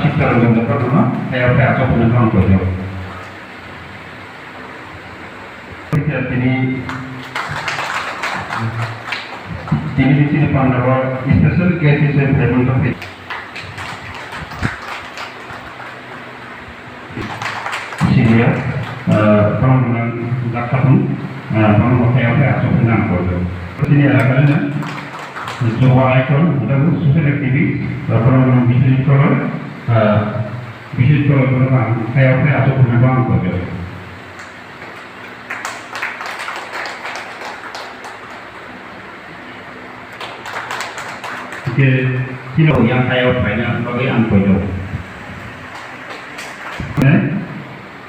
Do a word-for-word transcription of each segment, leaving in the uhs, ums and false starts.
Sita Ranjan Debbarma no hayao khe achuk hwnwi bang koijago. Tini, tini bini pandao special guest hisabe phaimani tongphai. Senior, ah, borok nang jakhatung, ah, borok bo khe khe achuk nang koijago. Senior akalina, Jowa Icon, abo social activist, ah, borok nang Biswajit Koloi, ah, Biswajit Koloi borok nang khe khe achuk nang koijago. Hingke chini yang kaya o phaina bagwi ang koijago. Ne?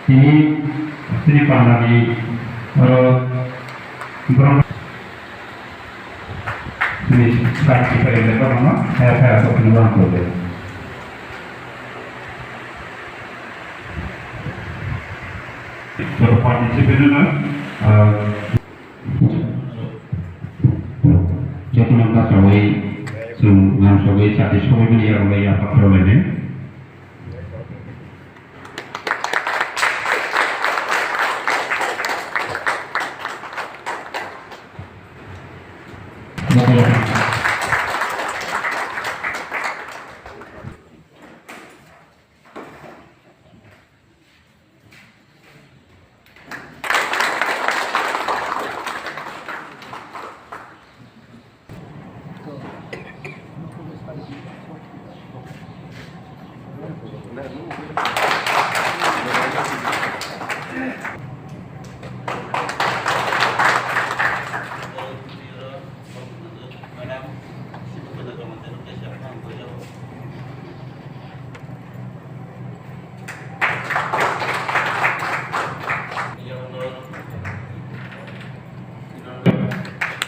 Chini, chini pandani, oro, borok, chini sakti kaya le borok no, kaya kaya to chini wang koijago. Borok participant no, ah, Jotono bachaui chwng lamsogwi chati sogwi mani yago bai yapha phailainai.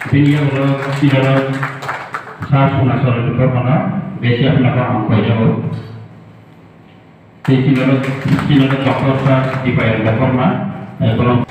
Bini yago chini sa suna sori Debbarma no besi apna kaham koi jago. Tei chini, chini doctor sa Dipayan Debbarma, eh, bolong.